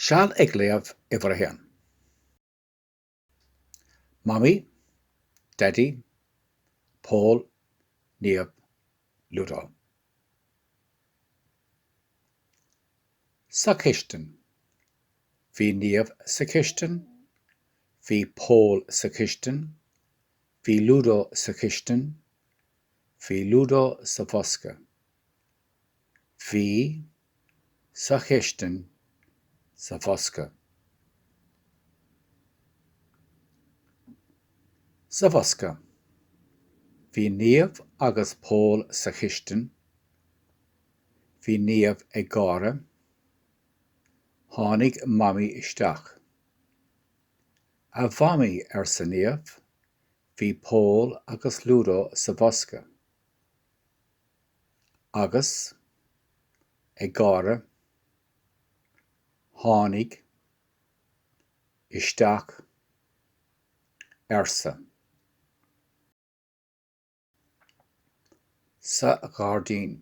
Seal ag léamh uimhir a haon. Mamaí, Daidí, Pól, Niamh, Ludo. Sa chistin. Bhí Niamh sa chistin. Bhí Pól sa chistin. Bhí Ludo sa chistin. Bhí Ludo sa bhosca. Bhí, sa chistin, sa bhosca. Sa bhosca. Bhí Niamh agus Pól sa chistin. Bhí Niamh ag gáire. Tháinig Mamaí isteach. A Mhamaí, arsa Niamh, bhí Pól agus Ludo sa bhosca. Agus, ag gáire, tháinig, isteach, arsa. Sa ghairdín.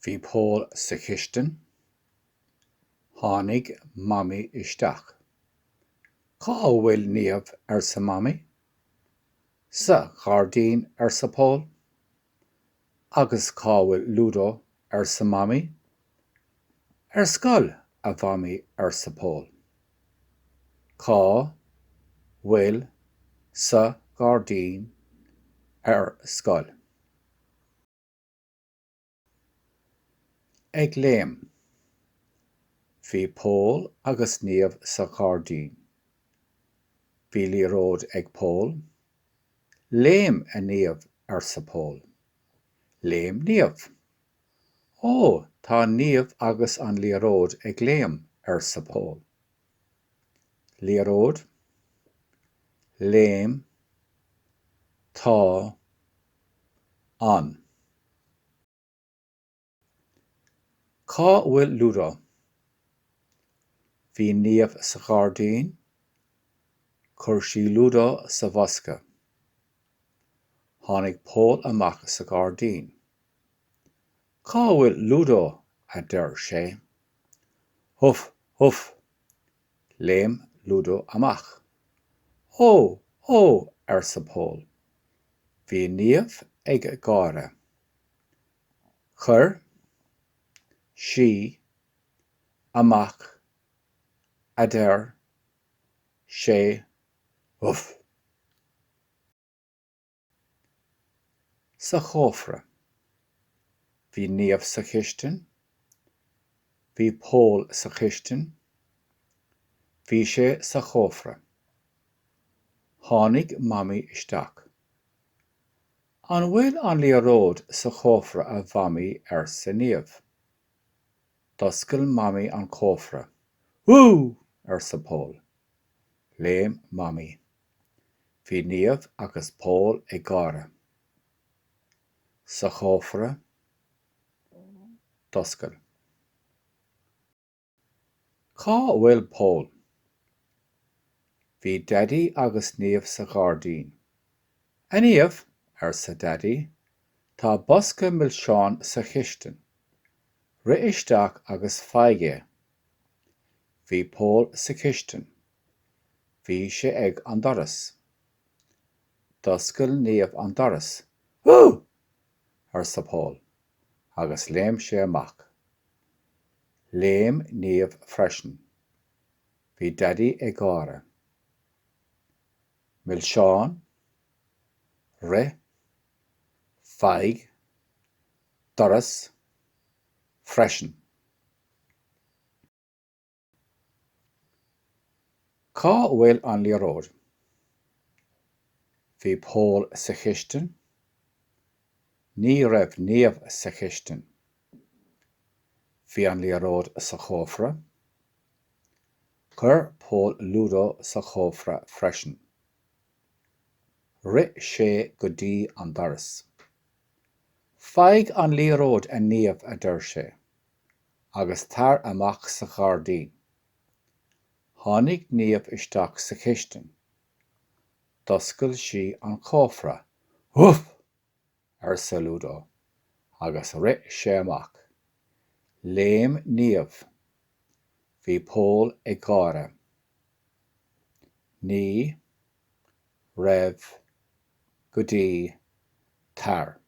Bhí Pól sa chistin. Tháinig Mamaí isteach. Cá bhfuil Niamh? arsa Mamaí. Sa ghairdín, arsa Pól. Agus cá bhfuil Ludo? arsa Mamaí. Ar scoil, a Mhamaí, arsa Pól. Cá bhfuil sa ghairdín ar scoil? Ag léim. Bhí Pól agus Niamh sa ghairdín. Bhí liathróid ag Pól. Léim, a Niamh, arsa Pól. Léim Niamh. Ó, tá Niamh agus an liathróid ag léim, arsa Pól. Liathróid. Léim. Tá. An. Cá bhfuil Ludo? Bhí Niamh sa ghairdín. Chuir sí Ludo sa bhosca. Tháinig Pól amach sa ghairdín. Cá bhfuil Ludo? a deir sé. Huf! Huf! Léim Ludo amach. Ó! Ó! arsa Pól. Bhí Niamh ag gáire. Chuir sí amach adeir sé Huf! Sa chófra. Bhí Niamh sa chistin. Bhí Pól sa chistin. Bhí sé sa chófra. Tháinig Mamaí isteach. An bhfuil an liathróid sa chófra a Mhamaí arsa Niamh. D'oscail Mamaí an cófra. Wú! arsa Pól. Léim Mamaí. Bhí Niamh agus Pól ag gáire. Sa chófra. D'oscail. Cá bhfuil Pól? Bhí Daidí agus Niamh sa ghairdín. A Niamh, arsa Daidí, tá bosca milseán sa chistin. Rith isteach agus faigh é. Bhí Pól sa chistin. Bhí sé ag an doras. D'oscail Niamh an doras. Wú! arsa Pól, agus léim sé amach. Léim Niamh freisin. Bhí Daidí ag gáire. Milseáin. Rith. Faigh. Doras. Freisin. Cá bhfuil an liathróid? Bhí Pól sa chistin. Ní raibh Niamh sa chistin. Bhí an liathróid sa chófra. Chuir Pól Ludo sa chófra freisin. Rith sé go dtí an doras. Faigh an liathróid a Niamh a deir sé. agus tar amach sa ghairdín. Tháinig Niamh isteach sa chistin. D'oscail sí an cófra. Huf! arsa Ludo agus rith sé amach. Léim Niamh. Bhí Pól ag gáire. Ní, raibh, go dtí, tar.